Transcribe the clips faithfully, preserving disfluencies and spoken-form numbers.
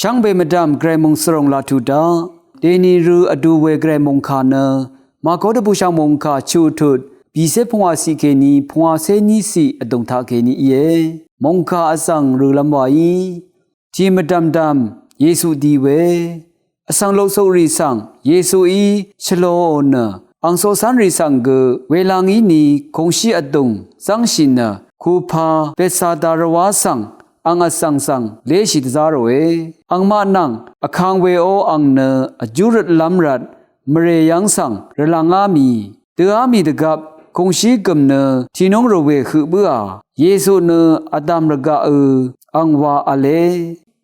Shvngbe mvdv̀m Gvray mòngsvròng laq tuq daq. Dèní rø vdu we Gvray mòngkà nø Màgó dvbùshv̀ng mòngkà chuq tut bìcé pungwàciq kèní pungwàcé níciq vdùng taq kèní íe. Mòngkà vzv̀ng rølv́m wàí, tì mvdv̀mdv̀m Yesu di we. Vsvng loqsuqrì svng Yesuí shvlōò nø ang coqcv́nrì svng gø welvng íni kòngshí vdùng zv́ngshì nø kupa Betsada rvwá svng ang vsvng svng léshì dvzá ròe. Angmaq nvng vkang weó ang nø vjú røtlv́m rvt mvrè yv́ng svng rvlvngá mì døá mì dvgvp kòngshí gø̀m nø tìnúng rvwè høq bǿà. Yesu nø vdàm rvgaqø ang wa v̄le.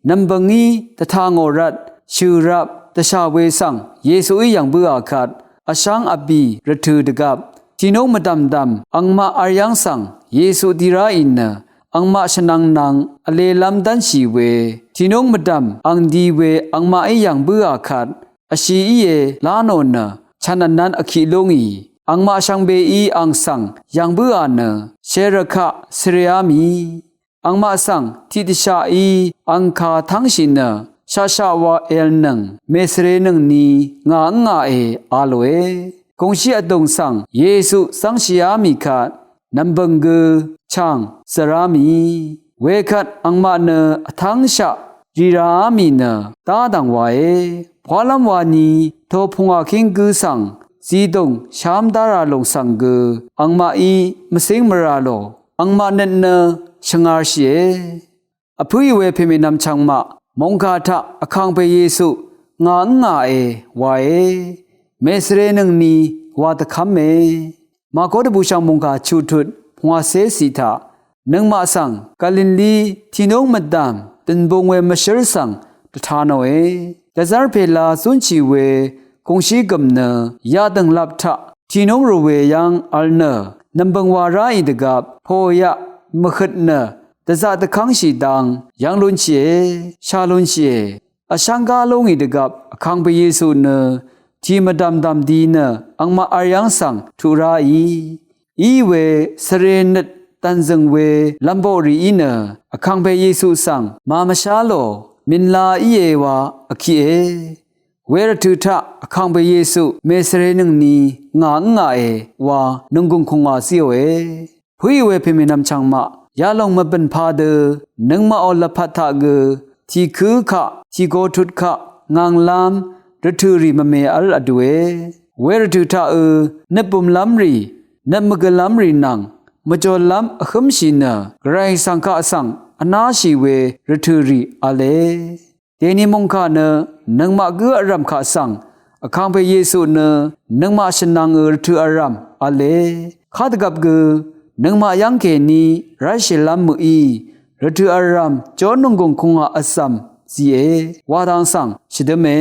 Nv̀mbø̀ngí dvtà ngò rvt shø̀ rvp dvshà we svng Yesuí yv̀ng bǿà kvt vshv́ng vbì rvtø̀ dvgvp tìnúng mvdv̀mdv̀m angmaq v̄l yv́ng svng Yesu di ráì nø angmaq shvnvng nvng vlelv́m dv́nshì we tìnúng mvdv̀m ang di we angmaqí yv̀ng bǿà kvt vshì íe lá nò nø chv̀n vnv́n vkiq lúngì. Angmaq shvngbeí ang svng yv̀ng bǿà nø shvrvkaq svrìá mì. Angmaq svng tiqdvshaqí angkà tv́ngshì nø shaqshaq wa èv̀lnøng mèsvrenøngni ngà ǿngàe a lòe. Kòngshí vdùng svng Yesu zv́ngshìá mì kvt nv̀mbø̀ng gø chàng zv̀rá mì. Wekvt angmaq nø vtv́ngshaq rìràá mì nø dádv̀ng wàe. Pwálv́m wani topungwà kíng gǿ svng zidùng shám dárà lòng svng gø angmaqí mvcíng mvrà lò angmaq nøt nø shvngarshìe. Vpǿì we pèmènvm chvngmaq mòngkà taq vkàngpè Yesu ngà ǿngàe wae. Mèsvrenøngni wa dvkv́me. Màgó dvbùshv̀ng mòngkà chuq tut pungwàcé ciq taq nøngmaq svng Galili tìnúng mvdv̀m dø̀nbung we mvshǿr svng dvta nòe. Dvzv́r pèla zúnshì we kòngshí gø̀m nø yadø̀nglap taq tìnúng rvwè yv́ng v̄l nø nv̀mbø̀ng wa ráì dvgvp pòyaq mvhøt nø dvzaq dvkv́ngshì dang yv́ng lúnshìe, shà lúnshìe. Vshv́ng gá lúngì dvgvp vkàngpè Yesu nø tì mvdv̀mdv̀m di nø angmaq v̄l yv́ng svng tuq ráì. Iwe svre nøt dv̀nzø̀ng we lv̀mboqrìí nø vkàngpè Yesu svng màmvshá lò mìnla íe wa vkiqe. Wervtø̀ taq vkàngpè Yesu mèsvrenøngni ngà ǿngàe wa nònggùng kùngwà zíòe. Pǿì we pèmènvm chv̀ngmaq yalòng mvbø̀n padø nøngmaqò lvpat taq gø tìkǿ kaq tìgo tut kaq ngànglám rvtø̀rì mvmè v́l vdùe. Wervtø̀ taqø nøt bùmlv́mrì nøt mvgø̀lv́mrì nvng mvjòlv́m vhǿmshì nø Gvray svng kaq svng vnáshì we rvtø̀rì v̄le. Dèni mòngkà nø nøngmaq gǿ vrv̀m kaq svng vkàngpè Yesu nø nøngmaq shvnvng rvtø̀ vrv̀m v̄le. Kadvgvp gø nøngmaq yv́ng kèní ráshìlv́m mø̀í rvtø̀ vrv̀m jórnònggùng kùngwà vzv̀m zìe wa dang svng shvdǿme.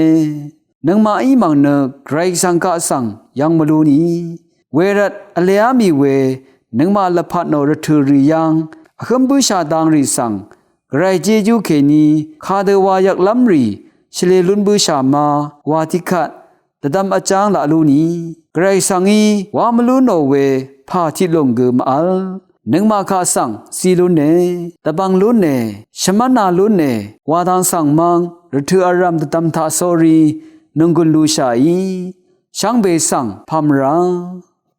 Nøngmaqí mv̀ng nø Gvray svng kaq svng yv̀ng mvlú nì. Wervt vleá mì we nøngmaq lvpat nò rvtø̀rì yv́ng vhǿm bǿshà dangrì svng Gvray jejú kèní kadø wa yvklv́mrì shvlē lún bǿshà ma wa tiqkvt dvdvm vjáng laq lú nì. Gvray svng í wá mvlú nò we pà tiq lùng gø mvvl. Nøngmaq kaq svng zi lúne, dvbvng lúne, shvmv́na lúne wa dang svng mv́ng rvtø̀ vrv̀m dvdvm taq sórí nònggùn lushàí shvngbe svng pà mvrà.